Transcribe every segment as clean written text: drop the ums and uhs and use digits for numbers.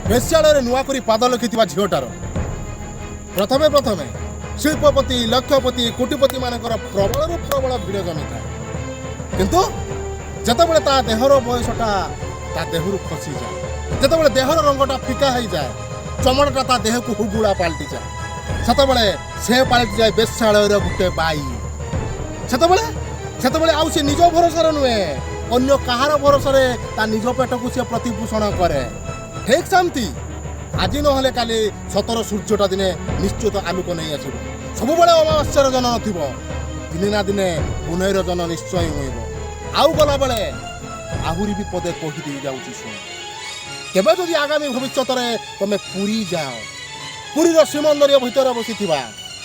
ବେଶ୍ୟାଳୟରେ ନୂଆ କରି ପାଦ ଲେଖିଥିବା ଝିଅଟାର ପ୍ରଥମେ ପ୍ରଥମେ ଶିଳ୍ପପତି, ଲକ୍ଷପତି, କୋଟିପତି ମାନଙ୍କର ପ୍ରବଳରୁ ପ୍ରବଳ ଭିଡ଼ ଜମିଥାଏ। କିନ୍ତୁ ଯେତେବେଳେ ତା ଦେହର ବୟସଟା ତା ଦେହରୁ ଖସିଯାଏ, ଯେତେବେଳେ ଦେହର ରଙ୍ଗଟା ଫିକା ହେଇଯାଏ, ଚମଡ଼ାଟା ତା ଦେହକୁ ହୁଗୁଳା ପାଲଟିଯାଏ, ସେତେବେଳେ ସେ ପାଲଟିଯାଏ ବେଶ୍ୟାଳୟର ଗୋଟେ ବାଇ। ସେତେବେଳେ ଆଉ ସେ ନିଜ ଭରସାରେ ନୁହେଁ, ଅନ୍ୟ କାହାର ଭରସାରେ ତା ନିଜ ପେଟକୁ ସେ ପ୍ରତିପୋଷଣ କରେ। ଠିକ୍ ସେମିତି ଆଜି ନହେଲେ କାଲି ସତର ସୂର୍ଯ୍ୟଟା ଦିନେ ନିଶ୍ଚିତ ଆଲୋକ ନେଇ ଆସିବ। ସବୁବେଳେ ଅମାବାସ୍ୟାର ଜନ ନଥିବ, ଦିନେ ନା ଦିନେ ପୁନେଇର ଜନ ନିଶ୍ଚୟ ଉଇଁବ। ଆଉ ଗଲାବେଳେ ଆହୁରି ବି ପଦେ କହିଦେଇ ଯାଉଛି, ଶୁଣ। କେବେ ଯଦି ଆଗାମୀ ଭବିଷ୍ୟତରେ ତମେ ପୁରୀ ଯାଅ, ପୁରୀର ଶ୍ରୀମନ୍ଦିର ଭିତରେ ବସିଥିବା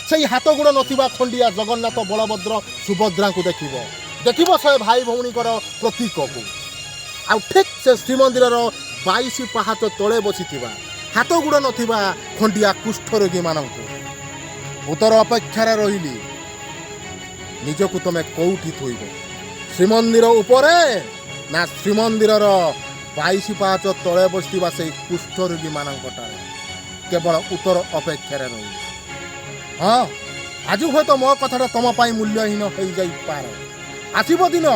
ସେଇ ହାତ ଗୋଡ଼ ନଥିବା ଖଣ୍ଡିଆ ଜଗନ୍ନାଥ, ବଳଭଦ୍ର, ସୁଭଦ୍ରାଙ୍କୁ ଦେଖିବ, ଦେଖିବ ସେ ଭାଇ ଭଉଣୀଙ୍କର ପ୍ରତୀକକୁ। ଆଉ ଠିକ୍ ସେ ଶ୍ରୀମନ୍ଦିରର 22 ପାହାଚ ତଳେ ବସିଥିବା ହାତ ଗୋଡ଼ ନଥିବା ଖଣ୍ଡିଆ କୁଷ୍ଠ ରୋଗୀମାନଙ୍କୁ, ଉତ୍ତର ଅପେକ୍ଷାରେ ରହିଲି। ନିଜକୁ ତମେ କୋଉଠି ଥୋଇବ, ଶ୍ରୀମନ୍ଦିର ଉପରେ ନା ଶ୍ରୀମନ୍ଦିରର 22 ପାହାଚ ତଳେ ବସିଥିବା ସେଇ କୁଷ୍ଠ ରୋଗୀମାନଙ୍କଠାରେ? କେବଳ ଉତ୍ତର ଅପେକ୍ଷାରେ ରହିଲି। ହଁ, ଆଜି ହୁଏତ ମୋ କଥାଟା ତମ ପାଇଁ ମୂଲ୍ୟହୀନ ହେଇଯାଇପାରେ। ଆସିବ ଦିନ,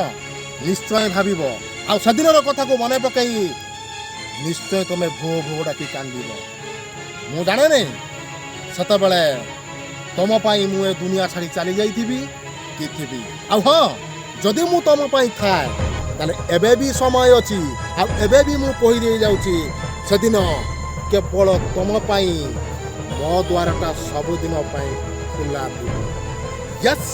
ନିଶ୍ଚୟ ଭାବିବ, ଆଉ ସେଦିନର କଥାକୁ ମନେ ପକେଇ ନିଶ୍ଚୟ ତମେ ଭୋ ଭୋ ଡାକି କାନ୍ଦିବ। ମୁଁ ଜାଣେନି ସେତେବେଳେ ତମ ପାଇଁ ମୁଁ ଏ ଦୁନିଆ ଛାଡ଼ି ଚାଲି ଯାଇଥିବି କି ଥିବି। ଆଉ ହଁ, ଯଦି ମୁଁ ତମ ପାଇଁ ଥାଏ, ତାହେଲେ ଏବେ ବି ସମୟ ଅଛି। ଆଉ ଏବେ ବି ମୁଁ କହିଦେଇ ଯାଉଛି, ସେଦିନ କେବଳ ତମ ପାଇଁ ମୋ ଦ୍ୱାରଟା ସବୁଦିନ ପାଇଁ ଖୋଲା ଥିବ। ୟେସ୍।